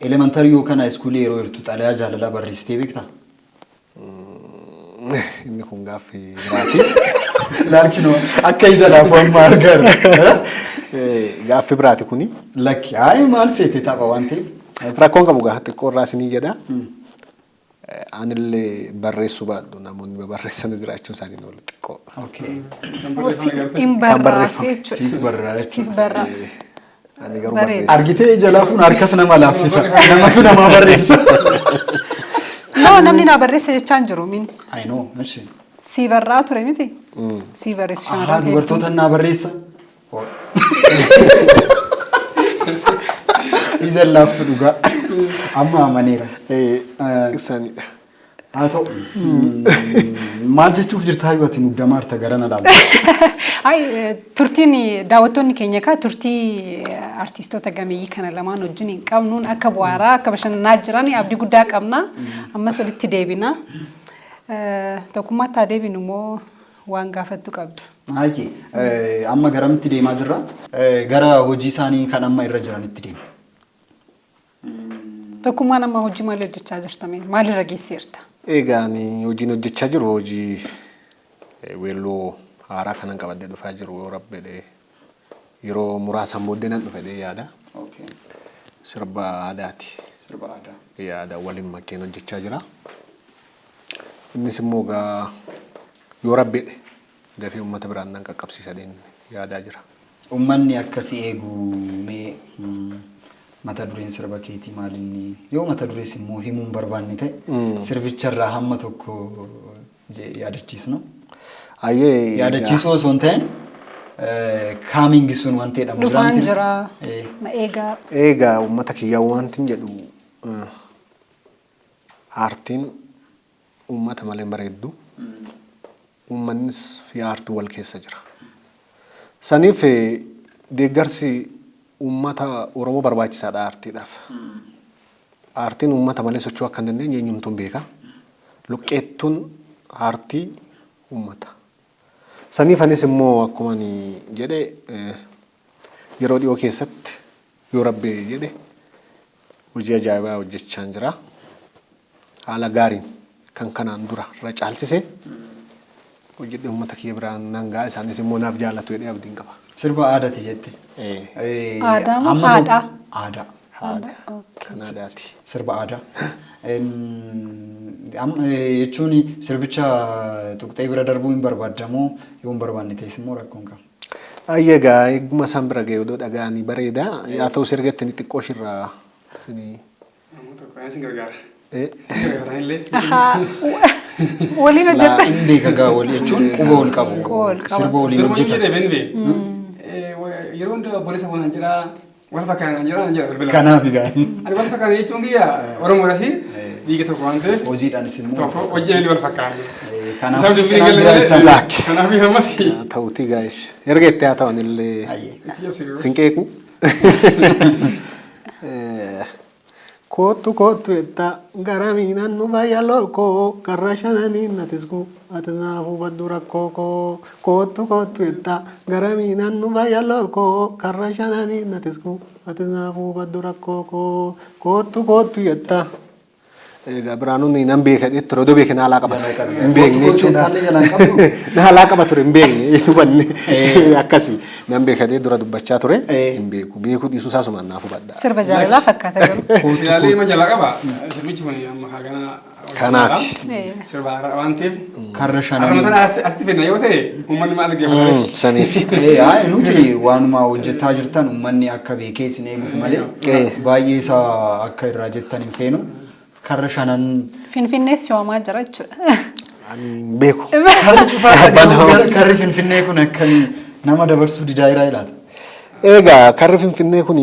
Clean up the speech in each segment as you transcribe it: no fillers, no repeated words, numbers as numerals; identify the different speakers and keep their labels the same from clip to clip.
Speaker 1: Elementary yookaan high school yeroo jirtu xalayaa jaalalaa barreessitee beektaa?
Speaker 2: Inni kun gaaffii biraati.
Speaker 1: Laal kinoo akka ija laafu amma argaa jirra.
Speaker 2: Gaaffii biraati kuni.
Speaker 1: Lakki hayi maal seete tapha waan ta'eef.
Speaker 2: Rakkoon qabu gaa xiqqoo irraa isinii jedha. Anillee barreessuu baadhu namoonni babarreessanis jiraachuun isaanii hin oolu xiqqoo.
Speaker 1: Okay.
Speaker 3: Hin barraaf
Speaker 2: barreeffame.
Speaker 3: jechuudha.
Speaker 1: Siif barraa
Speaker 3: Siif
Speaker 1: jechuudha.
Speaker 3: barraa.
Speaker 2: Ani garuu
Speaker 3: Bareeda.
Speaker 2: barreessa.
Speaker 1: Argitee ija laafuun harkas nama laaffisa. Namatu namaa barreessa.
Speaker 3: No, namni naa barreessa jechaa hin jiru min.
Speaker 1: I know. Ishi.
Speaker 3: Sii barraa ture miti? Sii barreessu
Speaker 1: Ahaa
Speaker 3: shamarran hedduu.
Speaker 1: dubartoota naa barreessa. Ija laaftu dhugaa. Amma amaneera.
Speaker 2: Isaanidha.
Speaker 1: Haa ta'u. Maal jechuuf jirta hayyuu ati muddamaa harta gara na laalta.
Speaker 3: Ay, turtiin daawwattoonni keenya kaa turtii artistoota gameeyyii kana lamaan wajjin hin qabnuun akka bu'aaraa akka bashannanaa jiran abdii guddaa qabna. Ammas walitti deebina. Tokkummaatti haa deebinu immoo waan gaafattu qabda.
Speaker 1: Haayyi amma garamitti deemaa jirra? Gara hojii isaanii kan amma irra jiranitti deema.
Speaker 3: Tokkummaan amma hojii maalii hojjechaa jirta mee? Maalirra geesseerta?
Speaker 2: Egaa ani hojiin hojjechaa jiru hojii weelluu haaraa kanan qabadhee dhufaa jiru yoo Rabbi jedhe yeroo muraasaan booddee nan dhufa jedhee yaada. Sirba aadaati.
Speaker 1: Sirba aadaa.
Speaker 2: Yaada waliin makeen hojjechaa jira. Innis immoo egaa yoo Rabbi jedhe dafee uummata biraan nan qaqqabsiisa jedheen yaadaa jira.
Speaker 1: Uummanni akka si eegu mee mata dureen sirba keetii maal inni? Yoo mata durees immoo himuu hin barbaanne ta'e sirbicharraa hamma tokko yaadachiisnu.
Speaker 2: Ayyee
Speaker 1: Yaadachiisuu osoo hin ta'in coming soon wanti jedhamu jira
Speaker 3: Dhufaan
Speaker 1: miti?
Speaker 3: jira. Na eegaa.
Speaker 2: Egaa uummata kiyyaa wanti hin jedhu aartiin uummata malee hin bareeddu. Uummannis fi aartiin wal keessa jira. Saniif deeggarsi uummata Oromoo barbaachisaadha aartiidhaaf. Aartiin uummata malee socho'uu akka hin dandeenye eenyumtuu hin beeka. Luqqeettuun aartii uummata. Saniif anis immoo akkuma ani jedhe yeroo dhiyoo keessatti yoo Rabbi jedhe hojii ajaa'ibaa hojjechaan jira. Haala gaariin kan kanaan dura irra caalchisee hojjedhee uummata kiyya biraan nan ga'a isaanis immoo naaf jaallatu jedhee abdiin qaba.
Speaker 1: Sirba aadaati jette.
Speaker 3: Aadaa moo
Speaker 1: Hamma
Speaker 3: haadhaa?
Speaker 1: Aadaa.
Speaker 2: Haadha. Kan aadaati.
Speaker 1: Sirba aadaa. Jechuun sirbicha tuqxee bira darbuu hin barbaaddamoo yoo hin barbaanne ta'es immoo rakkoon qaba.
Speaker 2: Ayyee egaa eeguma isaan bira ga'e odoo dhaga'anii bareeda. Haa ta'us erga ittiin xiqqoo ishirraa isinii.
Speaker 4: Tokko isin gargaara.
Speaker 2: Eh,
Speaker 4: Gargaara illee.
Speaker 3: Ahaa. Waliin hojjetta.
Speaker 1: Hin beeka gaa wal jechuun quba wal qabu.
Speaker 3: Quba wal qaban.
Speaker 1: Sirba waliin
Speaker 4: Duruma
Speaker 1: hojjetan.
Speaker 4: jedhee been bee. Yeroo hunda obboleessa koo naan jedhaa wal fakkaatan naan jedhaa naan jedha bilbila.
Speaker 1: Kanaaf egaa.
Speaker 4: Ani wal fakkaatan jechuun kiyya Oromoodhas dhiiga tokko waan ta'eef
Speaker 1: Hojiidhaanis immoo.
Speaker 4: tokko hojii wal fakkaatan.
Speaker 1: Kanaafis cinaa jira jettan.
Speaker 2: Lakki.
Speaker 4: Kanaaf ammas
Speaker 2: Haa ta'uutii gaa'esh. Erga itti haa ta'an illee
Speaker 1: Ayyee.
Speaker 4: itti jabsi.
Speaker 2: sin qeequ. Kootu kootu jettaa gara miinaan nu fayya lookoo karra shananiin natisku atis naafuu baddu rakkoo koo. Kootu kootu jettaa gara miinaan nu fayya lookoo karra shananiin natisku atis naafuu baddu rakkoo koo. Kootu kootu jettaa. Egaa Biraanuun nan beeka jedhee ture odoo beeke naalaa qaba ture. Hin beekne
Speaker 1: Kootu
Speaker 2: jechuudha.
Speaker 1: jettaallee jalaan qabdu?
Speaker 2: Naalaa qaba ture hin beekne hubanne akkasi nan beeka jedhee dura dubbachaa ture hin beeku beekuu dhiisuu isaa sumaan naaf hubadha.
Speaker 3: Sirba jaalalaa fakkaata garuu.
Speaker 4: Silaalee ma jalaa qaba. Sirbichi kun amma kana
Speaker 2: Kanaaf.
Speaker 4: Sirba haaraa waan ta'eef.
Speaker 1: Karra
Speaker 4: Harma
Speaker 1: shananii.
Speaker 4: tana asitti fedna yoo ta'e uummanni maal dhaggeeffata?
Speaker 2: Saniif.
Speaker 1: Haa nuti waanuma hojjetaa jirtan uummanni akka beekee isin eeguuf malee baay'ee isaa akka irraa jettan hin feenu. Karra shanan
Speaker 3: Finfinnees waamaa jira jechuudha.
Speaker 2: Ani hin beeku.
Speaker 1: Karri cufaa kan karri Finfinnee kun akkamii nama dabarsuu didaa jiraa ilaata?
Speaker 2: Egaa karri Finfinnee kun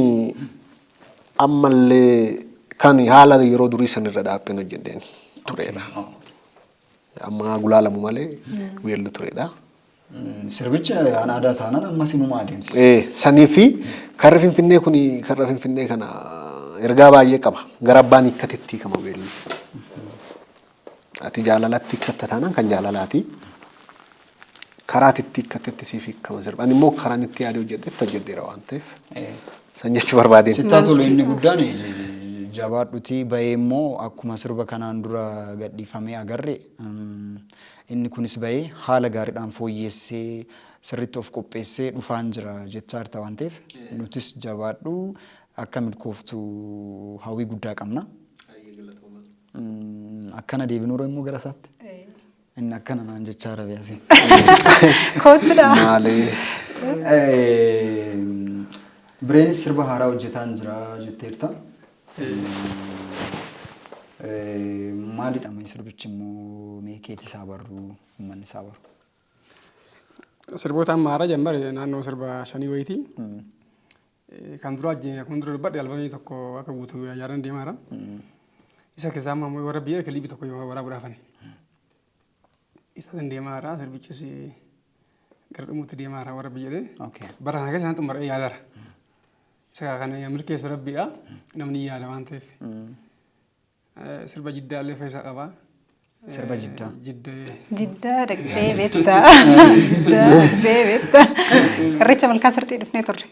Speaker 2: ammallee kan haala yeroo durii sanirra dhaabbeen hojjedheen tureera. Amma gulaalamu malee weellu turedha.
Speaker 1: Sirbicha aan aadaa taanaan ammas inuma adeemsisa.
Speaker 2: Sanii fi karri Finfinnee kun karra Finfinnee kana ergaa baay'ee qaba. Gara abbaan hiikkatetti hiikama weellu. Ati jaalalatti hiikkatta taanaan kan jaalalaati. Karaa ati itti hiikkatetti siif hiikama sirba. Ani immoo karaan itti yaadee hojjedhetti hojjedheera waan ta'eef. San jechuu barbaadeen.
Speaker 1: Sittaa tolu inni guddaan Jabaadhuti bahee immoo akkuma sirba kanaan dura gadhiifamee agarre inni kunis bahee haala gaariidhaan fooyyessee sirriitti of qopheessee dhufaan jira jechaa jirta waan ta'eef nutis jabaadhu akka milkooftu hawwii guddaa qabna. Akkana deebinuu immoo gara isaatti. Inni akkana naan jechaa rabe asii.
Speaker 3: Koottudha.
Speaker 2: Maali?
Speaker 1: Bireenis sirba haaraa hojjetaan jira jetteerta. Maalidha mee sirbichi immoo mee keeti isaa barru uummanni isaa baru?
Speaker 4: Sirboota amma haaraa jammare naannoo sirba 5 wayiiti. Kan dura akkuma dura dubbadhe albamii tokko akka guutuu yaadan deemaara. Isa keessaa amma immoo warra biyya kiliibii tokko yoo waraabuudhaaf ani. Isa san deemaara, sirbichis gara dhumuutti deemaara warra biyya. Bara kana keessa nan xumuree yaadara. Isa kana milkeessu Rabbiidha. Namni yaada waan ta'eef. Sirba Jiddaa illee feesaa qaba.
Speaker 1: Sirba Jiddaa.
Speaker 4: Jiddaa.
Speaker 3: Jiddaa dhaqxee beektaa. Jiddaa dhaqxee beektaa. Irreecha malkaa sirxii dhufnee turre.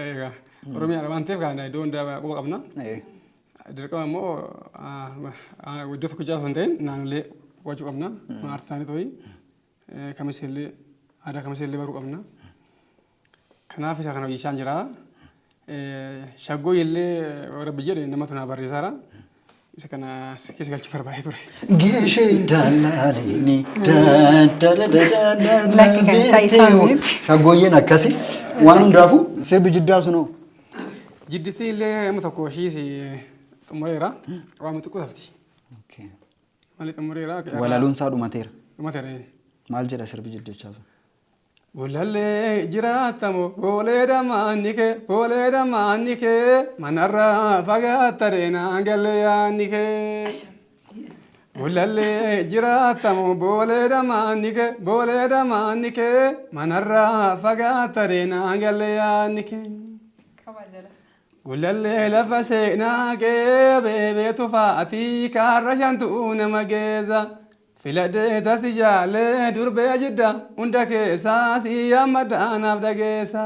Speaker 4: Egaa Oromiyaadha waan ta'eef kan iddoo hundaa quba qabna. Dirqama immoo iddoo tokko jaa osoo hin ta'in naannolee qubachuu qabna. Aartii isaanii ta'ii kamisee illee aadaa kamisee illee baruu qabna. Kanaaf isa kana hojjechaa jira. Shaggoo illee Rabbi jedhe namatu naa barreessaara. Isa kana keessa galchuu barbaadee ture.
Speaker 1: Geeshee daalaalee
Speaker 3: Lakki kan isaa isaa miti.
Speaker 1: Shaggooyyeen akkasi waan hundaafuu sirbi Jiddaa sunoo.
Speaker 4: Jidditti illee nama tokko ishiis xumureera. Waan xiqqoo tafti. Malee xumureera.
Speaker 1: Walaloon isaa dhumateera.
Speaker 4: Dhumateera.
Speaker 1: Maal jedha sirbi jiddichaa sun?
Speaker 4: Bulallee jiraatamu boolee damaanni kee boolee damaanni kee manarraa fagaattare naan galee yaanni kee. Bulallee jiraatamu boolee damaanni kee boolee damaanni kee manarraa fagaattare naan galee yaanni kee. Gulallee lafa seenaa kee beebeetu fa'aatii kaarra shantu nama geessa. Filadhee tasi jaalee durbee Jidda hunda keessaa si yaammadha naaf dhageessa.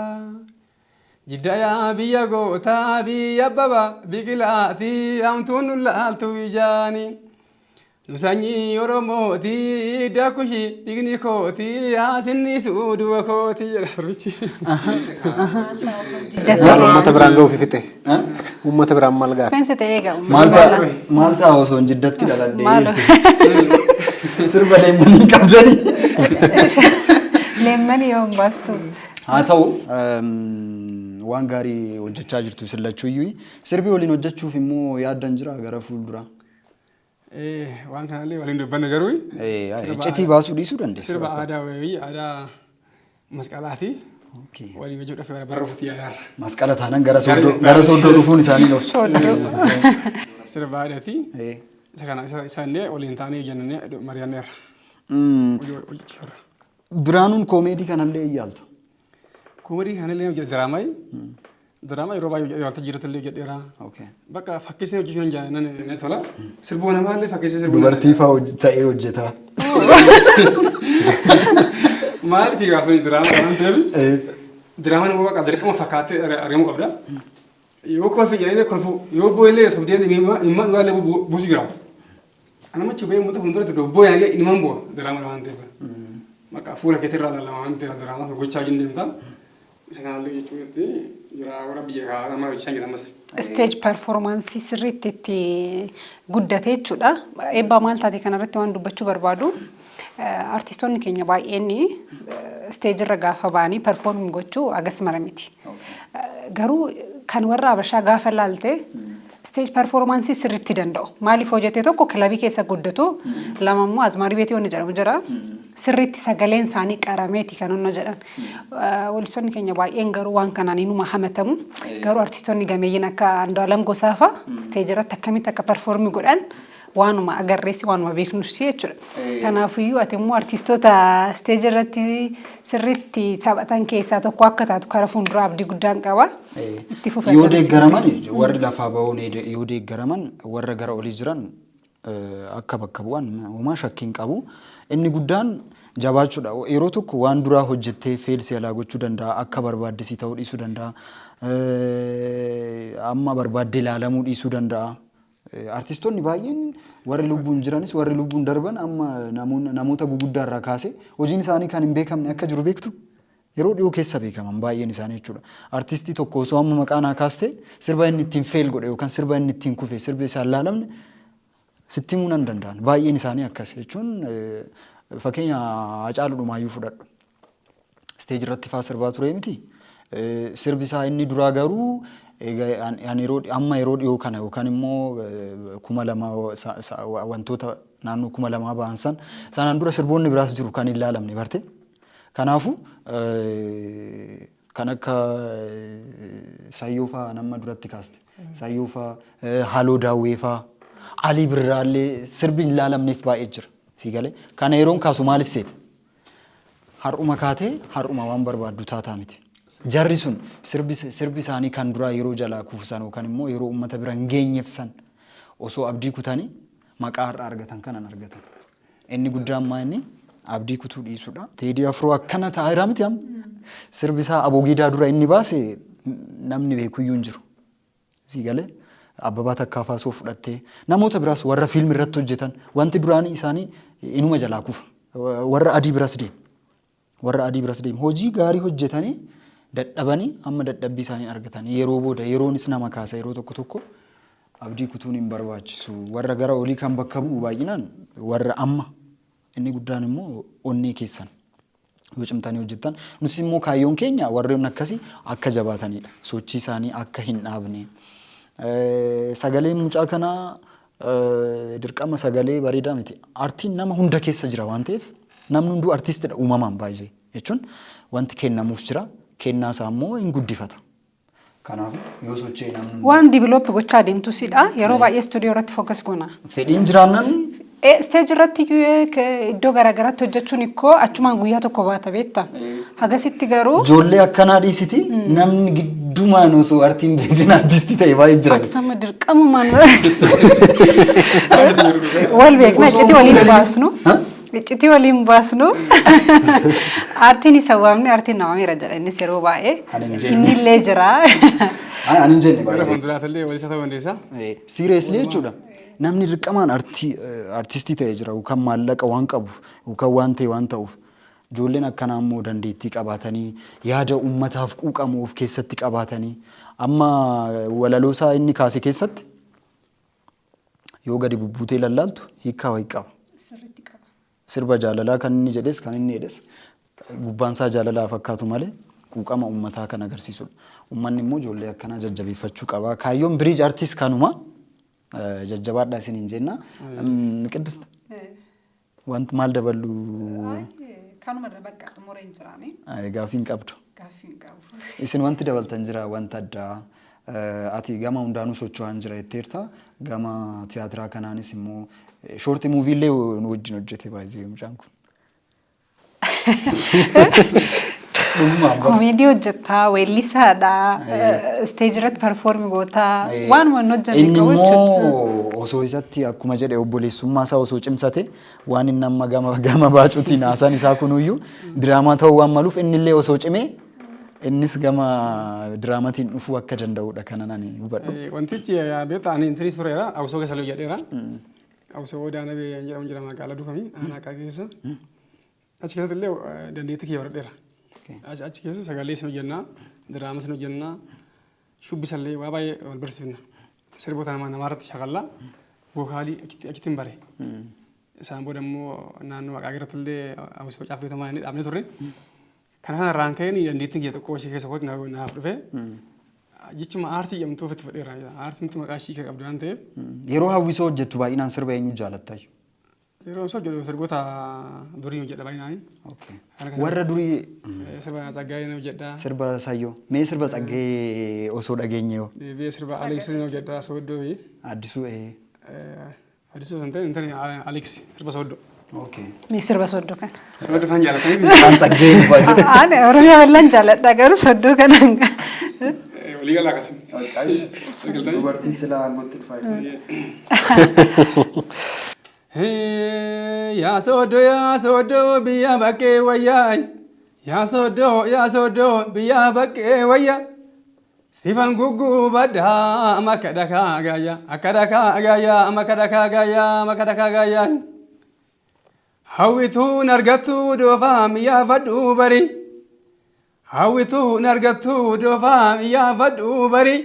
Speaker 4: Jidda yaa biyya gootaa biyya baba biqilaatii hamtuun nu laaltu ijaani. Nu sanyii Oromootii dakushi dhiigni kootii haasinni du'a kootii jedha sirbichi.
Speaker 2: Maal uummata biraan ga'uuf fixe? Uummata biraan maal gaafa?
Speaker 3: Feensi ta'ee egaa.
Speaker 1: Maal ta'a osoo hin Jiddatti dhaladhee?
Speaker 3: Maal?
Speaker 1: Sirba leemmanii qabdanii.
Speaker 3: Leemmanii yoo hin baastu.
Speaker 1: Haa ta'u, waan gaarii hojjechaa jirtu sillachuu iyyuu, sirbi waliin hojjechuuf immoo yaaddan jira gara fuulduraa?
Speaker 4: Waan kanallee waliin dubbanne garuu.
Speaker 1: Iccitii baasuu dhiisuu dandeessu.
Speaker 4: Sirba aadaa wayii aadaa masqalaati. Waliin hojjechuudhaaf bara dhufuutti yaadaarra.
Speaker 1: Masqala taanaan gara Sooddoo dhufuun isaanii oolu.
Speaker 3: Sooddoo.
Speaker 4: Sirba aadaati. Isa kana isa illee waliin taanee hojjennee mari'anneerra. Hojjechuurra.
Speaker 1: Biraanuun koomeedii kanallee yaalta.
Speaker 4: Koomeedii kanallee hojjeta diraamaa. Diraamaa yeroo baay'ee hojjedheera, waltajjii irratti illee hojjedheera. Bakka fakkeessee hojjechuu nan nan tola. Sirbuu namaallee fakkeessee sirbuu.
Speaker 1: Dubartii fa'aa ta'ee hojjetaa.
Speaker 4: Maaliif gaafa diraamaa waan ta'eef diraamaan immoo bakka dirqama fakkaattee argamuu qabda. Yoo kolfi jedhanii kolfu, yoo boo'illee sobdee imimmaan dhugaallee buusu jira. Anamachi ba'ee uummata fuulduratti boo'ee inumaan bu'a diraamaa waan ta'eef. Bakka fuula keetirraa lallama waan ta'eef diraamaa gochaa wajjin deemta. Isa kanallee jechuutti jira warra biyya nama hojjechaa jira ammas.
Speaker 3: Stage performance sirriitti itti guddate jechuudha. Eebbaa maal taate kanarratti waan dubbachuu barbaadu. Artistoonni keenya baay'een stage irra gaafa ba'anii perform gochuu agas mara miti. Garuu kan warra Habashaa gaafa laalte stage performance sirriitti danda'u. Maaliif hojjete tokko kilabii keessa guddatu, lama immoo azmaarii beetii wanni jedhamu jira. Sirriitti sagaleen isaanii qarameeti kan inni jedhan. Weellistoonni keenya baay'een garuu waan kanaan inuma hamatamu. Garuu artistoonni gameeyyiin akka Andu'aalam Gosaa fa'a stage irratti akkamitti akka perform godhan waanuma agarreessi waanuma beeknus jechuudha. Kanaafiyyuu ati immoo artistoota stage irratti sirriitti taphatan keessaa tokko akka taatu karaa fuulduraa abdii guddaan qaba. Itti fufa.
Speaker 1: Yoo deeggaraman, warri lafaa ba'uun yoo deeggaraman, warra gara olii jiran akka bakka bu'an homaa shakkiin qabu. Inni guddaan Jabaachuudha. Yeroo tokko waan duraa hojjettee fail si alaa gochuu danda'a. Akka barbaadde si ta'uu dhiisuu danda'a. Amma barbaadde ilaalamuu dhiisuu danda'a. Artistoonni baay'een warri lubbuun jiranis warri lubbuun darban amma namoota guguddaa irraa kaasee hojiin isaanii kan hin beekamne akka jiru beektu. Yeroo dhiyoo keessa beekaman baay'een isaanii jechuudha. Artistii tokko osoo amma maqaa naa kaaste sirba inni ittiin fail godhe yookaan sirba inni ittiin kufe, sirbi isaan laalamne sitti himuu nan danda'an. Baay'een isaanii akkas jechuun, fakkeenya Hacaaluudhumaayyuu fudhadhu. Stage irratti faa sirbaa ture miti. Sirbi isaa inni duraa garuu yeroo amma yeroo dhiyoo kana yookaan immoo 2000, wantoota naannoo 2000 ba'an san, sanaan dura sirboonni biraas jiru kan hin laalamne barte. Kanaafuu kan akka Sayyoo fa'aa nama duratti kaaste. Sayyoo fa'aa, Haloo Daawwee fa'aa, Alii Birraallee sirbi hin laalamneef baay'ee jira. Sii galee? Kana yeroon kaasu maaliif seete? Har'uma kaatee har'uma waan barbaaddu taataa miti. Jarri sun sirbi isaanii kan duraa yeroo jalaa kufusan yookaan immoo yeroo uummata bira hin geenyeef san osoo abdii kutanii maqaa har'a argatan kanan argatan. Inni guddaan maa inni abdii kutuu dhiisuudha. Teedii Afroo akkana ta'aa jira miti amma. Sirbi isaa Abogiidaa dura inni baase namni beekuyyuu hin jiru. Sii galee? Abbabaa Takkaa soo fudhattee namoota biraas warra fiilmi irratti hojjetan wanti duraanii isaanii inuma jalaa kufa. Warra adii biras deema. Warra adii biras deema. Hojii gaarii hojjetanii dadhabanii amma dadhabbii isaanii argatan. Yeroo booda yeroonis nama kaasa, yeroo tokko tokko abdii kutuun hin barbaachisu. Warra gara olii kan bakka bu'u baay'inaan warra amma inni guddaan immoo onnee keessan yoo cimtanii hojjettan, nutis immoo kaayyoon keenya warreen akkasii akka jabaatanidha. Sochii isaanii akka hin dhaabne. Sagaleen mucaa kanaa dirqama sagalee bareedaa miti. Aartiin nama hunda keessa jira waan ta'eef namni hunduu artiistidha uumamaan baay'ee jechuun wanti kennamuuf jira. Kennaa isaa immoo hin guddifata. Kanaafuu yoo socho'e namni
Speaker 3: Waan develop gochaa deemtusidha. Yeroo baay'ee stuudiyoo irratti focus goona.
Speaker 1: Fedhiin jiraannan.
Speaker 3: Stage irratti iyyuu iddoo garaagaraatti hojjechuun ikkoo achumaan guyyaa tokko baata beekta. Hagasitti garuu
Speaker 1: Ijoollee akkanaa dhiisiti, namni giddumaan osoo artiin beekin artistii ta'e baay'ee jira.
Speaker 3: Ati sama dirqamumaan wal beekna, iccitii waliin baasnu. Iccitii waliin baasnu. Aartiin isa waamne aartiin namameera jedha innis yeroo baay'ee.
Speaker 1: Ani hin jenne.
Speaker 3: Inni illee jira.
Speaker 1: Ani hin jenne
Speaker 4: Gara
Speaker 1: baay'ee.
Speaker 4: fuulduraatti illee walisa ta'uu dandeessa.
Speaker 1: Seriously jechuudha. Namni dirqamaan artistii ta'e jira yookaan maallaqa waan qabuuf yookaan waan ta'e waan ta'uuf, ijoolleen akkanaa immoo dandeettii qabaatanii yaada uummataaf quuqamu of keessatti qabaatanii amma walaloo isaa inni kaase keessatti yoo gadi bubbuutee lallaaltu hiikkaa wayii qaba. Sirba jaalalaa kan inni jedhes kan inni jedhes gubbaan isaa jaalalaa fakkaatu malee quuqama uummataa kan agarsiisudha. Uummanni immoo ijoollee akkanaa jajjabeeffachuu qaba. Kaayyoon Bridge Artist kanuma, jajjabaadhaa isiniin jenna. Qiddist, wanti maal daballu?
Speaker 3: Kanuma irra bakka xumureen jiraani.
Speaker 1: Gaaffii hin qabdu.
Speaker 3: Gaaffii hin qabu.
Speaker 1: Isin wanti dabaltan jira wanta addaa? Ati gama hundaanuu socho'aan jira jetteerta. Gama tiyaatiraa kanaanis immoo short movie illee nu wajjin hojjete baay'ee mucaan kun. Dhugumaan bara.
Speaker 3: Komeedii hojjettaa, weellisaadha, stage irratti perform gootaa, waanuma hin hojjenne
Speaker 1: Inni
Speaker 3: qabu jechuudha.
Speaker 1: immoo osoo isatti akkuma jedhe obboleessummaa isaa osoo cimsate, waan inni amma gama baacuutiin haasaan isaa kunuyyuu diraamaa ta'uu waan maluuf, inni illee osoo cimee innis gama diraamatiin dhufuu akka danda'udha kanan ani hubadhu.
Speaker 4: Wantichi beektaa, ani intiris tureera, Awusoo keessa hojjedheera. Awusoo Odaa Nabee jedhamu jira magaalaa Dufamii aanaa Aqaa keessa. Achi keessatti illee dandeettii kiyya horadheera. Achi keessa sagalee sin hojjennaa, diraama sin hojjennaa, shubbisa illee waa baay'ee wal barsiifna. Sirboota namaarratti shaakallaa vocal achitti hin bare. Isaan booda immoo naannoo Aqaa irratti illee Awusoo Caaffeetamaa inni dhaabnee turre. Kana kanarraan ka'een dandeettiin kiyya xiqqoo ishee keessa kootti naaf dhufe. Jechuma aartii jedhamtu ofitti fudheera. Aartiin maqaa ishii qabdu waan ta'eef.
Speaker 1: Yeroo hawwisoo hojjettu baay'inaan sirba eenyu jaalattayu?
Speaker 4: Yeroo osoo jedhu sirboota durii hojjedha baay'inaan.
Speaker 1: Warra durii.
Speaker 4: Sirba Tsaggaayee hojjedha.
Speaker 1: Sirba Sayyoo. Mee sirba Tsaggee osoo dhageenye yoo?
Speaker 4: Deebi'ee sirba Aleeks hojjedha, Sooddoo fi.
Speaker 1: Addisuu ee.
Speaker 4: Addisuu san ta'e hin ta'e, Aleeks sirba Sooddoo.
Speaker 3: Mee sirba Sooddoo kana.
Speaker 4: Sirba dhufan jaalatanii.
Speaker 1: Kan Tsaggee baay'ee.
Speaker 3: Ani Oromiyaa bal'aan jaaladha, garuu Sooddoo kana.
Speaker 4: Walii galaa akkasin.
Speaker 1: Dubartiin silaa aangootti dhufaa.
Speaker 4: Yaa Sooddoo, yaa Sooddoo, biyya bakkee wayyaa. Yaa Sooddoo, yaa Sooddoo, biyya bakkee wayyaa. Sifan guggubadhaa makka dhakaa gaayyaa, akka dhakaa gaayyaa, makka dhakaa gaayyaa, makka dhakaa gaayyaa. Hawwituun argattuu doofaa miyyaafadhuu bari. Hawwituun argattuu doofaa miyyaafadhuu bari.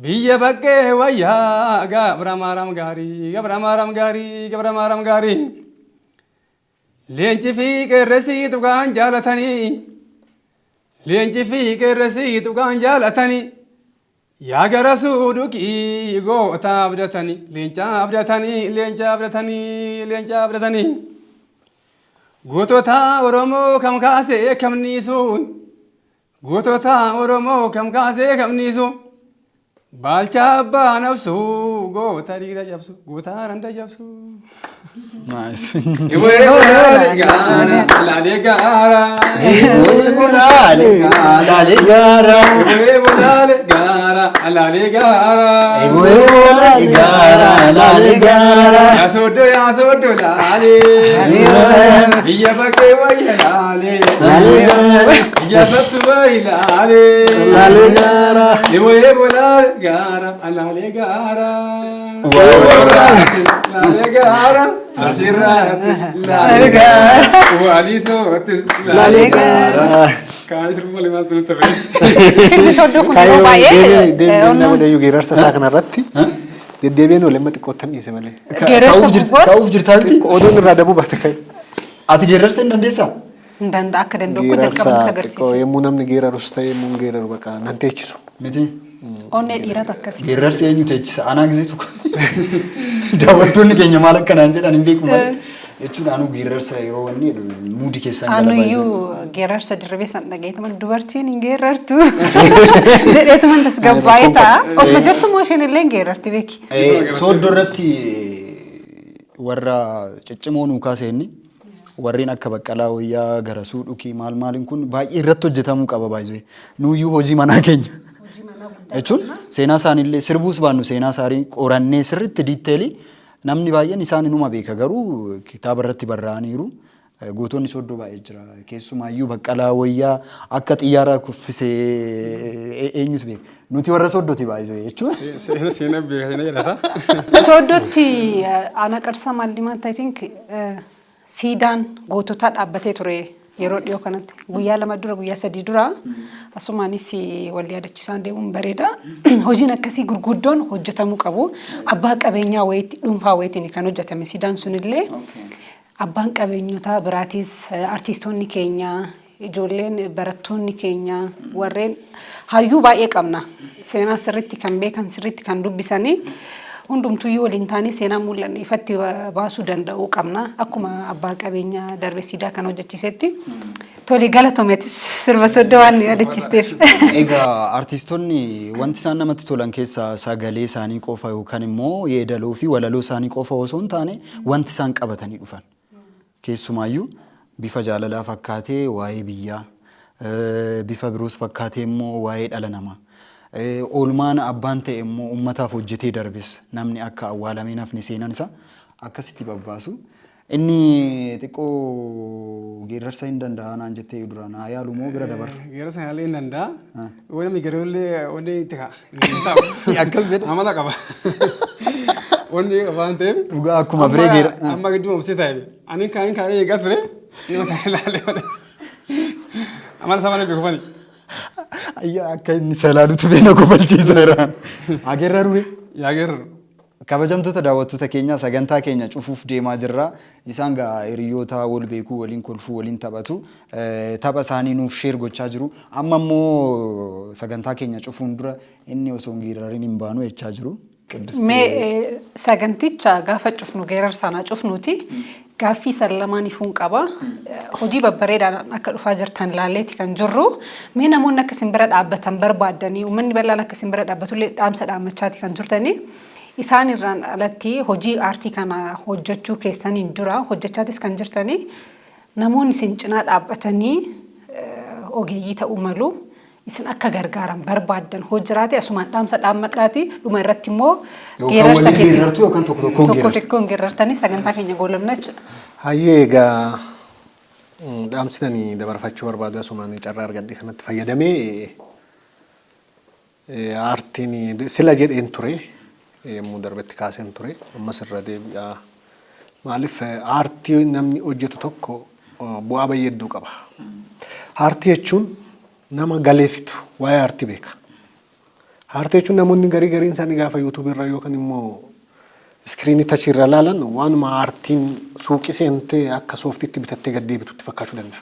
Speaker 4: Biyya bakkee wayyaa, gabra maaram gaarii, gabra maaram gaarii, gabra maaram gaarii. Leenci fi qeerransi tuqaan jaalatanii. Leenci fi qeerransi tuqaan jaalatanii. Yaa gara suudhuqii goota abdatanii, leenca abdatanii, leenca abdatanii, leenca abdatanii. Gootota Oromoo kam kaasee kam niisu? Gootota Oromoo kam kaasee kam niisu? Baalchaa abbaa nafsuu, goota dhiira cabsu, goota randa cabsu.
Speaker 1: Nice.
Speaker 4: Iboo bolaale gaara, laalee gaara.
Speaker 1: Bolaale laalee gaara.
Speaker 4: Iboo bolaale gaara, laalee gaara.
Speaker 1: Bolaale gaara laalee gaara.
Speaker 4: Yaa Sooddoo, yaa Sooddoo, laalee. Biyya bakkee wayya laalee.
Speaker 1: Laalee gaara.
Speaker 4: Biyya sattu wayi laalee.
Speaker 2: Laalee gaara.
Speaker 4: Iboo bolaale gaara, laalee gaara. Laalee gaara. Asirraatti laalee gaara. Waalii sootis laalee gaara. Kaan sirbu malee maaltu nutti fayyada?
Speaker 3: Sirbi Sooddoo kun yeroo
Speaker 2: Kaayyoo
Speaker 3: baay'ee
Speaker 2: deebiin nama
Speaker 3: onnoon
Speaker 2: deebi'u geerarsa isaa kanarratti deddeebiin oole, amma xiqqoottan dhiise malee.
Speaker 3: Geerarsa gubbaan
Speaker 1: Ka'uuf jirtaa miti?
Speaker 2: Oduun irraa dabuu baate ka'e.
Speaker 1: Ati geerarsa hin dandeessaa?
Speaker 3: Hin danda'a, akka danda'u jalqaba
Speaker 2: Geerarsa
Speaker 3: nutti
Speaker 2: xiqqoo
Speaker 3: agarsiise.
Speaker 2: yommuu namni geerarus ta'e, yommuu hin geeraru bakka nan teechisu.
Speaker 1: Miti.
Speaker 3: Onnee dhiirata akkasii.
Speaker 1: Geerarsi eenyu teechisa? Anaa gizeetu daawwattoonni keenya maal akkanaan jedhan hin beeku malee. Jechuun anuu geerarsa yeroo wanni jedhu muudii keessaan gala baay'ee.
Speaker 3: Anuyyuu geerarsa Dirribee san dhageetuman, dubartiin hin geerartu jedheetuman tasgabbaa'ee ta'a. Otuma jettu immoo isheen illee hin geerarti, beeki.
Speaker 1: Sooddoo irratti warra ciccimoo nuu kaase inni, warreen akka Baqqalaa Wayyaa, Garasuu Dhukii, maal maaliin kun baay'ee irratti hojjetamuu qaba baay'ee. Nuyyuu hojii manaa keenya. Jechuun seenaa isaaniillee sirbuus baannu, seenaa isaanii qorannee sirriitti detail namni baay'een isaan inuma beeka, garuu kitaaba irratti barraa'aniiru. Gootonni Sooddoo baay'ee jira. Keessumaayyuu Baqqalaa Wayyaa akka xiyyaara kuffisee eenyutu beeka. Nuti warra Sooddooti baay'ee jechuun.
Speaker 4: Seenaa seenaa beeka, seenaa jedhata.
Speaker 3: Sooddootti aanaa Qarsaa Maallimaatti, I think, siidaan goototaa dhaabbatee ture yeroo dhiyoo kanatti, guyyaa 2 dura, guyyaa 3 dura. Asumaanis wal yaadachiisaan deemuun bareeda. Hojiin akkasii gurguddoon hojjetamuu qabu. Abbaa qabeenyaa wayiitti, dhuunfaa wayiitiin kan hojjetame siidaan sunillee, abbaan qabeenyotaa biraatis, artiistoonni keenya, ijoolleen, barattoonni keenya, warreen hayyuu baay'ee qabna. Seenaa sirriitti kan beekan, sirriitti kan dubbisanii, hundumtuyyuu waliin taanee seenaa mul'anne ifatti baasuu danda'uu qabna. Akkuma abbaa qabeenyaa darbe siidaa kan hojjechiisetti. Tole, galatoometis sirba Sooddoo waan nu yaadachiisteef.
Speaker 1: Egaa artistoonni wanti isaan namatti tolan keessaa sagalee isaanii qofa yookaan immoo yeedaloo fi walaloo isaanii qofa osoo hin taane, wanti isaan qabatanii dhufan. Keessumaayyuu bifa jaalalaa fakkaatee waa'ee biyyaa, bifa biroos fakkaatee immoo waa'ee dhala namaa. Oolmaan abbaan ta'e immoo uummataaf hojjetee darbes namni akka awwaalamee nafni seenaan isaa akkasitti babbaasu. Inni xiqqoo geerarsa hin danda'a naan jettee duraan, haa yaalu moo bira dabarra?
Speaker 4: Geerarsa yaalee hin danda'a. Yoo namni garuullee onni itti ka'a. Hin taa'u.
Speaker 1: Akkas jedhe.
Speaker 4: Amala qaba. Onni waan ta'eef.
Speaker 1: Dhugaa akkuma biree geera.
Speaker 4: Amma gidduu obsee taa'e. Ani kan kan eegaa ture. Nama kan ilaalee malee. Amala isaa malee beeku mani.
Speaker 1: Ayyaa, akka inni salaalutu beena kofalchiisa irraan. Haa geerraru.
Speaker 4: Yaa geeraru.
Speaker 1: Kabajamtoota daawwattoota keenyaa, sagantaa keenya cufuuf deemaa jirra. Isaan gaa hiriyoota wal beekuu, waliin kolfuu, waliin taphatu. Tapha isaanii nuuf share gochaa jiru. Amma immoo sagantaa keenya cufuun dura inni osoo hin geerarin hin baanu jechaa jiru. Qiddist.
Speaker 3: Mee saganticha gaafa cufnu geerarsaanaa cufnuuti, gaaffii san lamaan ifuun qaba. Hojii babbareedaadhaan akka dhufaa jirtan laalleeti kan jirru. Mee namoonni akka isin bira dhaabbatan barbaaddanii, uummanni bal'aan akka isin bira dhaabbatullee dhaamsa dhaammachaati kan turtanii. Isaan irraan alatti hojii aartii kana hojjechuu keessaniin dura hojjechaatis kan jirtanii, namoonni isin cinaa dhaabbatanii ogeeyyii ta'uu malu. Isin akka gargaaran barbaaddan hoo jiraate asumaan dhaamsa dhaammadhaati, dhuma irratti immoo
Speaker 1: Yookaan
Speaker 3: geerarsa
Speaker 1: waliin
Speaker 3: keetiin
Speaker 1: geerartu yookaan tokko tokkoon
Speaker 3: tokko
Speaker 1: geerartu.
Speaker 3: Tokkoon geerartanii sagantaa keenya goolabna jechuudha.
Speaker 2: Hayyee, egaa dhaamsi ani dabarfachuu barbaadu, asumaan carraa argadhe kanatti fayyadamee, aartiin sila jedheen ture, yommuu darbetti kaaseen ture, ammas irra deebi'a. Maaliif, aartii namni hojjetu tokko bu'aa baay'ee hedduu qaba. Aartii jechuun nama galeefitu waa'ee aartii beeka. Aartii jechuun namoonni garii gariin isaanii gaafa yuutuubii irra yookaan immoo iskiriinii tachii irra ilaalan waanuma aartiin suuqii seentee akka sooftiitti bitattee gad deebitutti fakkaachuu danda'a.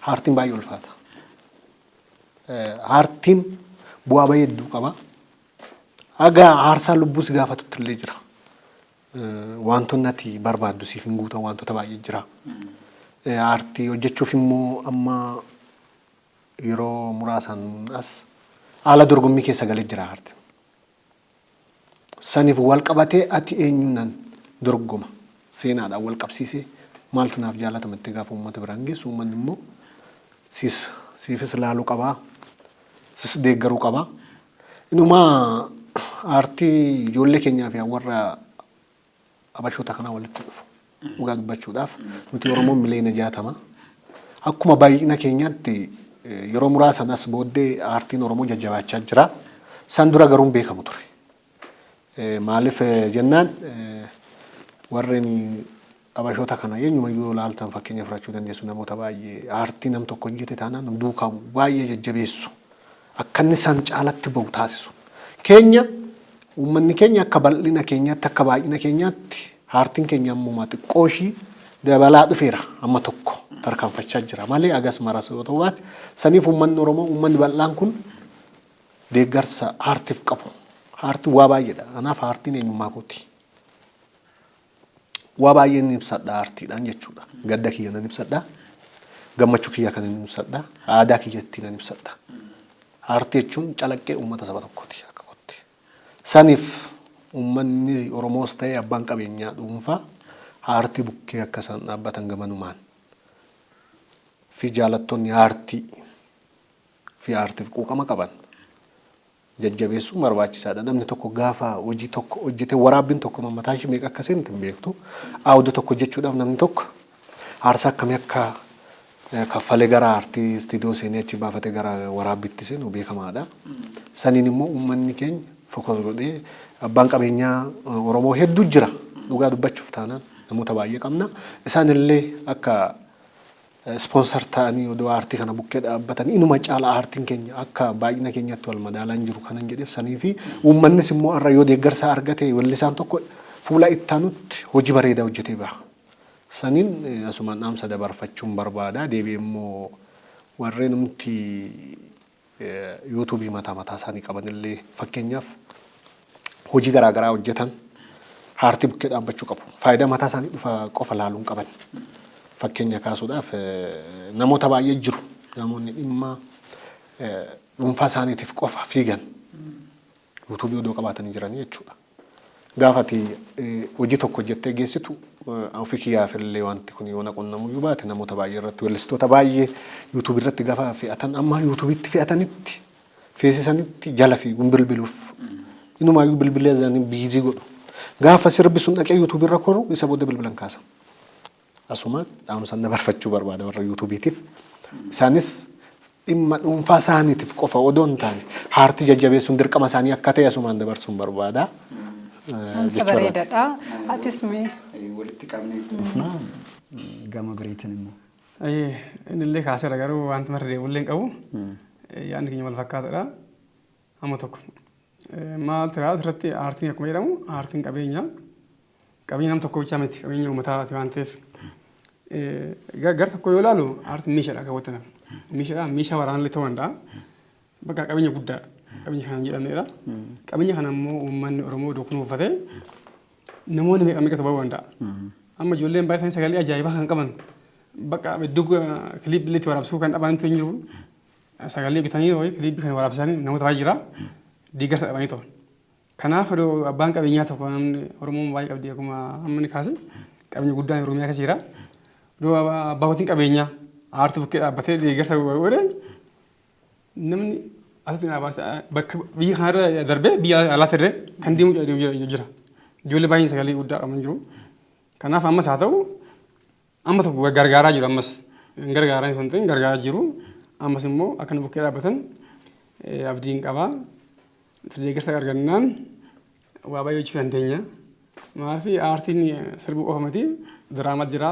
Speaker 2: Aartiin baay'ee ulfaata. Aartiin bu'aa baay'ee hedduu qaba. Haga aarsaa lubbuu si gaafatutti illee jira. Wantoonni ati barbaaddu siif hin guutan, wantoota baay'ee jira. Aartii hojjechuuf immoo amma yeroo muraasaan as haala dorgommii keessa galee jira aartiin. Saniif wal qabatee ati eenyuunan dorgoma, seenaadhaan wal qabsiisee maaltu naaf jaalatama itti gaafa uummata biraan geessu, uummanni immoo siis siifis laaluu qabaa, sis deeggaruu qabaa. Inumaa aartii ijoollee keenyaa fi warra Abashoota kanaa walitti dhufu. Dhugaa dubbachuudhaaf nuti Oromoon miliyoona 60. Akkuma baay'ina keenyaatti yeroo muraasan as booddee aartiin Oromoo jajjabaachaa jira. San dura garuu hin beekamu ture. Maaliif jennaan, warreen Abashoota kana eenyumayyuu yoo ilaaltan fakkeenya fudhachuu dandeessu, namoota baay'ee aartii nam tokko hojjete taanaan duukaa baay'ee jajjabeessu. Akka inni san caalatti bahu taasisu. Keenya uummanni keenya akka bal'ina keenyaatti, akka baay'ina keenyaatti aartiin keenya ammuma xiqqoo ishii dabalaa dhufeera, amma tokko tarkaanfachaa jira malee agas maras yoo ta'u baate. Saniif uummanni Oromoo, uummanni bal'aan kun deeggarsa aartiif qabu. Aartiin waa baay'eedha. Kanaaf aartiin eenyummaa kooti. Waa baay'een ibsadha aartiidhaan jechuudha. Gadda kiyya nan ibsadha. Gammachuu kiyya kan ibsadha. Aadaa kiyyatti nan ibsadha. Aartii jechuun calaqqee uummata saba tokkooti akka kootti. Saniif uummanni Oromoos ta'e abbaan qabeenyaa dhuunfaa aartii bukkee akka isaan dhaabbatan gamanumaan fi jaalattoonni aartii fi aartiif quuqama qaban jajjabeessuun barbaachisaadha. Namni tokko gaafa hojii tokko hojjete waraabbiin tokko mataa ishee meeqa akka seente hin beektu. Aawuda tokko hojjechuudhaaf namni tokko aarsaa akkamii akka kaffalee gara aartii istiidiyoo seenee achi baafatee gara waraabbiitti seenu beekamaadha. Saniin immoo uummanni keenya focus godhee, abbaan qabeenyaa Oromoo hedduu jira. Dhugaa dubbachuuf taanaan namoota baay'ee qabna. Isaan illee akka sponsor ta'anii odoo aartii kana bukkee dhaabbatanii inuma caala, aartiin keenya akka baay'ina keenyatti wal madaalaa hin jiru kanan jedheef sanii fi uummannis immoo har'a yoo deeggarsa argate weellisaan tokko fuula ittaanutti hojii bareedaa hojjetee baha. Saniin asumaan dhaamsa dabarfachuun barbaada. Deebi'ee immoo warreen humti yuutuubii mataa mataa isaanii qabanillee, fakkeenyaaf hojii garaa garaa hojjetan, aartii bukkee dhaabbachuu qabu. Faayidaa mataa isaanii dhufa qofa laaluu hin qaban. Fakkeenya kaasuudhaaf namoota baay'ee jiru. Namoonni dhimma dhuunfaa isaaniitiif qofa fiigan yuutuubii odoo qabaatanii jiranii jechuudha. Gaafa ati hojii tokko hojjettee geessitu, ofii kiyyaaf illee wanti kun yoo na qunnamuyyuu baate, namoota baay'ee irratti, weellistoota baay'ee yuutuubii irratti gaafa fe'atan, amma yuutuubiitti fe'atanitti feesisanitti jala fiiguun bilbiluuf, inumaayyuu bilbila isaanii busy godhu. Gaafa sirbi sun dhaqee yuutuubii irra koru isa booda bilbilan kaasan. Asuma dhaamsan dabarfachuu barbaada warra yuutuubiitiif. Isaanis dhimma dhuunfaa isaaniitiif qofa odoo hin taane aartii jajjabeessuun dirqama isaanii akka ta'e asumaan dabarsuun barbaada.
Speaker 3: Dhaamsa bareedaadha. Atis mee?
Speaker 1: Walitti qabnee itti dhufna gama biriitiin immoo.
Speaker 4: Inni illee kaaseera, garuu wanti marri deebi'ullee hin qabu. Yaadni keenya wal fakkaataadha. Amma tokko maal tura asirratti, aartiin akkuma jedhamu aartiin qabeenya. Qabeenya nam tokko bichaa miti, qabeenya uummataati waan ta'eef. Gar tokko yoo ilaalu aartiin meeshaadha akka wanta nama. Meeshaadha, meeshaa waraanallee ta'uu danda'a. Bakka qabeenya guddaadha. Qabeenya kana hin jedhamnedha. Qabeenya kana immoo uummanni Oromoo iddoo kunuunfatee namoonni meeqa meeqatu bahuu danda'a. Amma ijoolleen baay'ee isaanii sagalee ajaa'ibaa kan qaban, bakka iddoo kiliippii itti waraabsuu kan dhaban hin jiru. Sagalee bitanii wayii kiliippii kan waraabsanii namoota baay'ee jira. Deeggarsa dhabanii ta'u. Kanaaf abbaan qabeenyaa tokko, namni Oromoon baay'ee qabdi, akkuma amma inni kaase qabeenya guddaan Oromiyaa keessa jira. Abbootiin qabeenyaa aartii bukkee dhaabbatee deeggarsa godhe Namni asitti naa baasa bakka biyya kanarra darbee biyya alaatti illee kan deemu jira. Ijoollee baay'een sagalee guddaa qaban jiru. Kanaaf ammas haa ta'u, amma tokko gargaaraa jiru ammas. Gargaaraa hin ta'in gargaaraa jiru. Ammas immoo akka nu bukkee dhaabbatan abdiin qaba. Deeggarsa argannaan waa baay'ee hojjechuu dandeenya. Maaliif, aartiin sirbuu qofa miti, diraamaa jira,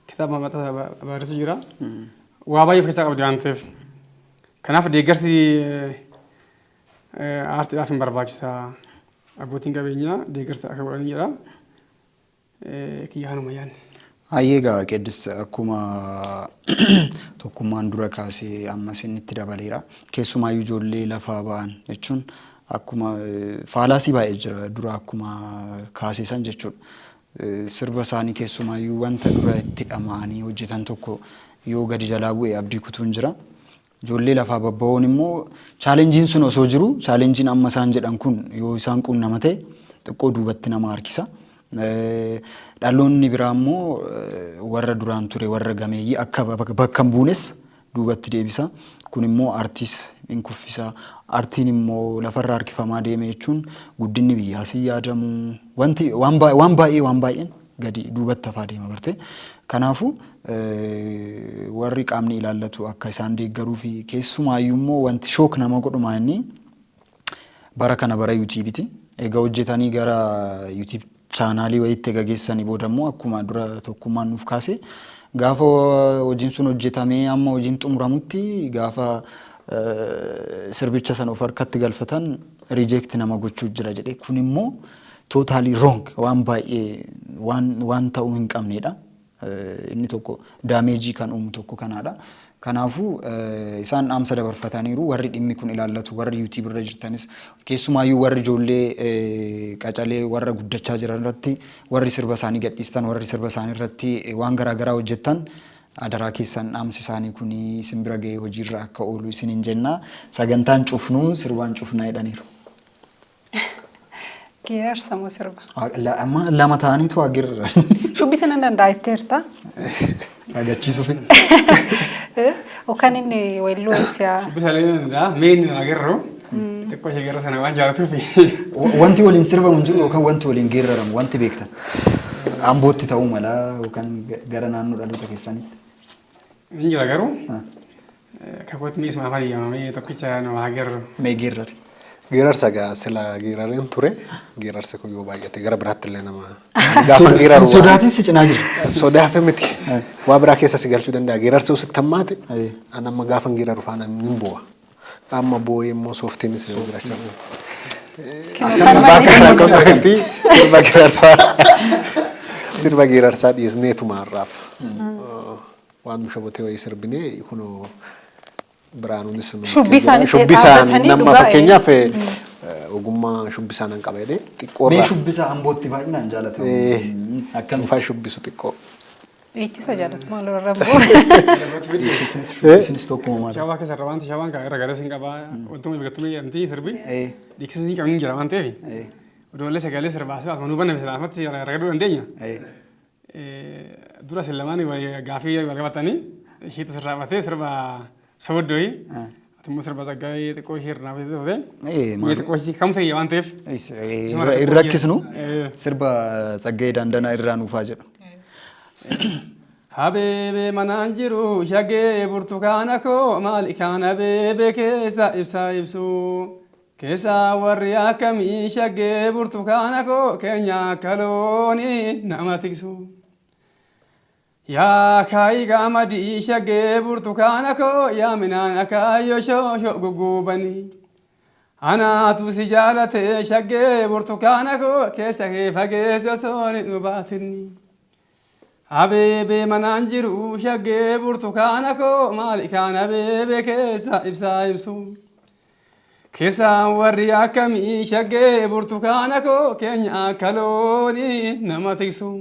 Speaker 4: kitaaba maxxansa barreessuu jira. Waa baay'ee of keessaa qabdi waan ta'eef. Kanaaf deeggarsi aartiidhaaf hin barbaachisa. Abbootiin qabeenyaa deeggarsa akka godhan jedha. Kiyya kanuma yaadne.
Speaker 1: Hayyee, egaa Qeddist, akkuma Tokkummaan dura kaasee ammas inni itti dabaleera. Keessumaayyuu ijoollee lafaa ba'an jechuun akkuma fallacy baay'ee jira dura akkuma kaasee san jechuudha. Sirba isaanii keessumaayyuu wanta dura itti dhama'anii hojjetan tokko yoo gadi jalaa bu'e abdii kutuun jira. Ijoollee lafaa babba'oon immoo challengeiin sun osoo jiru, challengeiin amma isaan jedhan kun yoo isaan quunnama ta'e xiqqoo duubatti nama harkisa. Dhaloonni biraa immoo warra duraan ture, warra gameeyyii akka bakka hin buunes duubatti deebisa. Kun immoo aartiis hin kuffisa. Aartiin immoo lafarra harkifamaa deeme jechuun guddinni biyyaas hin yaadamu. Wanti waan baay'ee waan baay'een gadi duubatti hafaa deema barte. Kanaafuu warri qaamni ilaallatu akka isaan deeggaruu fi keessumaayyuu immoo wanti shock nama godhumaa inni bara kana bara YouTubeiti. Egaa hojjetanii gara YouTube channelii wayiitti egaa geessanii booda immoo akkuma dura Tokkummaan nuuf kaase, gaafa hojiin sun hojjetamee amma hojiin xumuramutti, gaafa sirbicha sana of harkatti galfatan reject nama gochuu jira jedhe. Kun immoo totally wrong, waan baay'ee waan ta'uu hin qabnedha. Inni tokko damage kan uumu tokko kanaadha. Kanaafuu isaan dhaamsa dabarfataniiru. Warri dhimmi kun ilaallatu, warri YouTube irra jirtanis, keessumaayyuu warri ijoollee qacalee warra guddachaa jiran irratti, warri sirba isaanii gadhiistan, warri sirba isaanii irratti waan garaagaraa hojjettan, adaraa keessan dhaamsi isaanii kun isin bira ga'ee hojiirra akka oolu isiniin jenna. Sagantaan cufnuu sirbaan cufnaa jedhaniiru.
Speaker 3: Geerarsa moo sirba?
Speaker 1: Amma lama ta'aniitu agarra.
Speaker 3: Shubbisa nan danda'a jetteerta.
Speaker 1: Agachiisuuf.
Speaker 3: Yookaan inni weelluu si'a.
Speaker 4: Shubbisa illee ni danda'a. Mee inni agarru xiqqoo ishee gara sana waan jaallatuuf.
Speaker 1: Wanti waliin sirbamu hin jiru yookaan wanti waliin geerraramu wanti beektan. Ambootti ta'uu mala yookaan gara naannoo dhaloota keessanitti.
Speaker 4: Hin jira garuu. Kakootti mi'isuma afaan eeyyamamee tokkicha nama agarru.
Speaker 1: Mee geerrari.
Speaker 2: Geerarsa gaa sila geerareen ture. Geerarsi kun yoo baay'ate gara biraatti illee nama gaafa geeraru.
Speaker 1: Sodaatiin si cinaa jira.
Speaker 2: Sodaafe miti. Waa biraa keessa si galchuu danda'a. Geerarsi yoo sitti hammaate, an amma gaafa geeraru faana nin boo'a. Amma boo'ee immoo sooftiinis yoo jiraachaa. Sirba geerarsaa dhiisneetuma har'aaf. Waan nu shabatee wayii sirbinee kunoo Biraanuunis nu
Speaker 3: Shubbisaanis
Speaker 2: shubbisaan
Speaker 3: dhaabbatanii
Speaker 2: nama
Speaker 3: dhugaa,
Speaker 2: fakkeenyaaf ogummaa shubbisaan nan qaba jedhee xiqqoo
Speaker 1: Mee
Speaker 2: irraa
Speaker 1: shubbisa Ambootti baay'inaan jaalatamu. Akkami?
Speaker 2: Faa shubbisu xiqqoo.
Speaker 3: Dhiichisa jaalatu maal warra Amboo.
Speaker 1: Shubbisnis tokkuma maal?
Speaker 4: Shawaa keessa irra wanti shawaan kan irra galee sin qabaa wantoonni biqiltuu jedhamti sirbi. Dhiiksisni hin qabin jira waan ta'eef. Ijoollee sagalee sirbaa fi akkuma nu baname silaafatti ragaduu dandeenya. Dura isin lamaan gaafii wal qabatanii isheetu sirraa qabatee sirba Sooddooyi. Ati immoo sirba Tsaggaayee xiqqoo ishee irraa fite. Mee xiqqoo ishee kamsa kiyya waan ta'eef.
Speaker 1: Hin rakkisnu, sirba Tsaggayee Daandanaa irraa nuufaa jedhu.
Speaker 4: Habeebee manaan jiru, shagee burtukaana koo, maali kaan habeebee keessa ibsaa ibsu. Keessa warri akkamii, shagee burtukaana koo, keenya akka loonii nama tiksu. Yaa kaayi qaamadii, shagee burtukaana koo, yaa minaan akaayyoo shoosho gugguubanii. Anaatu si jaalate, shaggee burtukaana koo, keessa kee fageessu osoo hin baatinni. Habeebee manaan jiru, shaggee burtukaana koo, maali kaan habeebee keessa ibsaa ibsu. Keessaan warri akkamii, shaggee burtukaana koo, keenya akka loonii nama tiksu.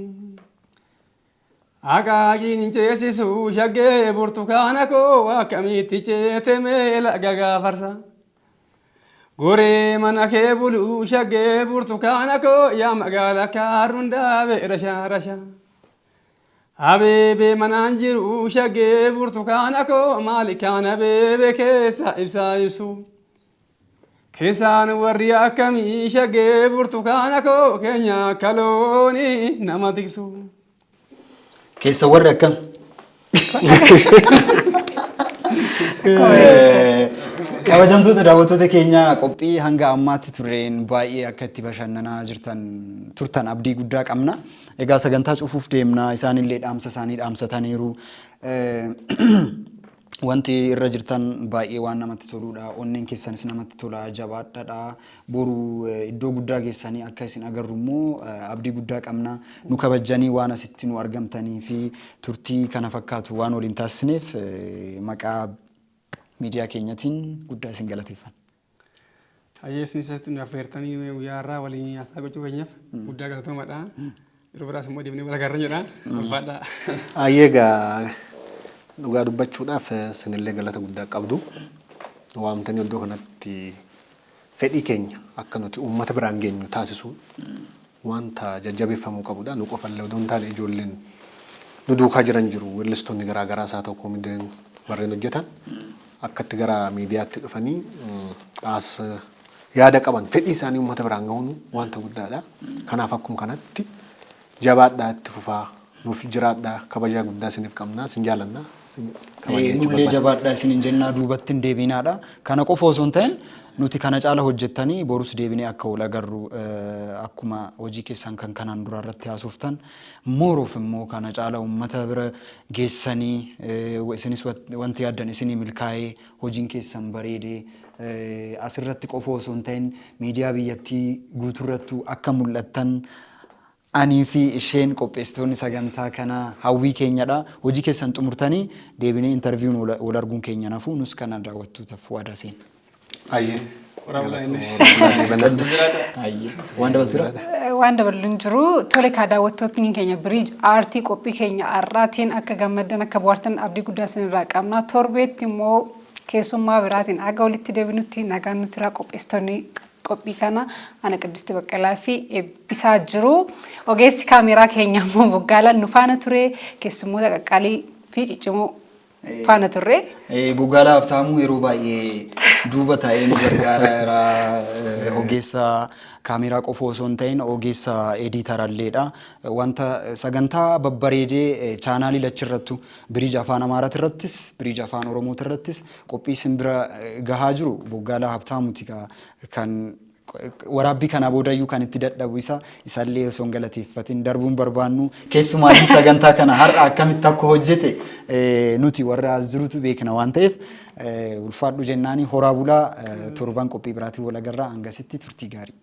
Speaker 4: Akaakiin hin ceesisu, shaggee burtukaana koo, akkamitti ceete meela gagaafarsa. Goree mana kee bulu, shaggee burtukaana koo, yaa magaala kaarruun daabee rashaa rashaa. Abeebee manaan jiru shaggee burtukaana koo maali kaan abeebee keessa ibsaa ibsu. Keessaan warri akkamii shaggee burtukaana koo keenya akka loonii nama tiksu.
Speaker 1: Keessa warri akkam? Kabajamtoota daawwattoota keenya, qophii hanga ammaatti tureen baay'ee akka itti bashannanaa jirtan turtan abdii guddaa qabna. Egaa sagantaa cufuuf deemna, isaanillee dhaamsa isaanii dhaamsataniiru. Wanti irra jirtan baay'ee waan namatti toludha. Onneen keessanis namatti tola, jabaadhaadha. Boru iddoo guddaa geessanii akka isin agarru immoo abdii guddaa qabna. Nu kabajjanii waan asitti nu argamtanii fi turtii kana fakkaatu waan waliin taasisneef maqaa miidiyaa keenyatiin guddaa isin galateeffanna.
Speaker 4: Hayyee, isinis asitti nu affeertanii guyyaa har'aa waliin haasaa gochuu keenyaaf guddaa galatoomadha. Yeroo biraas immoo deemnee wal agarra jedha. Ulfaadhaa.
Speaker 2: Ayyee, egaa dhugaa dubbachuudhaaf isinillee galata guddaa qabdu. Waamtanii iddoo kanatti fedhii keenya akka nuti uummata biraan geenyu taasisuun wanta jajjabeeffamuu qabudha. Nu qofallee odoo hin taane ijoolleen nu duukaa jiran jiru. Weellistoonni garaa garaas haa ta'u, koomediin warreen hojjetan akkatti gara miidiyaatti dhufanii as yaada qaban, fedhii isaanii uummata biraan gahuun wanta guddaadha. Kanaaf akkuma kanatti jabaadhaa, itti fufaa, nuuf jiraadhaa, kabajaa guddaa isiniif qabnaa, isin jaalannaa.
Speaker 1: Nullee jabaadhaa isiniin jennaa, duubatti hin deebiinaadha. Kana qofa osoo hin ta'in nuti kana caala hojjettanii borus deebinee akka wal agarru, akkuma hojii keessan kan kanaan dura irratti haasoftan mooruuf immoo kana caala uummata bira geessanii, isinis wanti yaaddan isinii milkaa'ee, hojiin keessan bareedee, asirratti qofa osoo hin ta'in miidiyaa biyyattii guutuurrattuu akka mul'attan anii fi isheen qopheessitoonni sagantaa kanaa hawwii keenyadha. Hojii keessan xumurtanii deebinee interview'n wal arguun keenya nafu, nus kana daawwattootaaf waadaa seenna.
Speaker 2: Ayyee.
Speaker 1: Ayyee. Waan dabaltu jira?
Speaker 3: Waan dabalu hin jiru. Tole kaa, daawwattootni keenya Biriij Aartii, qophii keenya har'aatiin akka gammaddan, akka bohaartan abdii guddaa isinirraa qabna. Torbeetti immoo keessummaa biraatiin aga walitti deebinutti nagaan nuti irraa. Qopheessitoonni qophii kana ana Qiddisti Baqqalaa fi Eebbisaa jiru. Ogeessi kaameeraa keenya immoo Boggaalaan nu faana ture. Keessummoota qaqqaalii fi ciccimoo faana turre.
Speaker 1: Boggaalaa Habtaamuu yeroo baay'ee duuba taa'ee nu gargaara jira. Ogeessa kaameeraa qofa osoo hin ta'in ogeessa editoralleedha. Wanta sagantaa babbareedee chaanaalii lachirrattu, Biriij Afaan Amaaraati irrattis, Biriij Afaan Oromooti irrattis qophii simbira gahaa jiru Boggaalaa Habtaamuuti kan waraabbii kanaa boodayyuu kan itti dadhabu isa. Isallee osoo hin galateeffatin darbuun barbaannu. Keessumaayyuu sagantaa kana har'a akkamitti akka hojjete nuti warra as jirutu beekna waan ta'eef ulfaadhu jennaani. Horaa bulaa, torban qophii biraatiin wal agarraa, hangasitti turtii gaarii.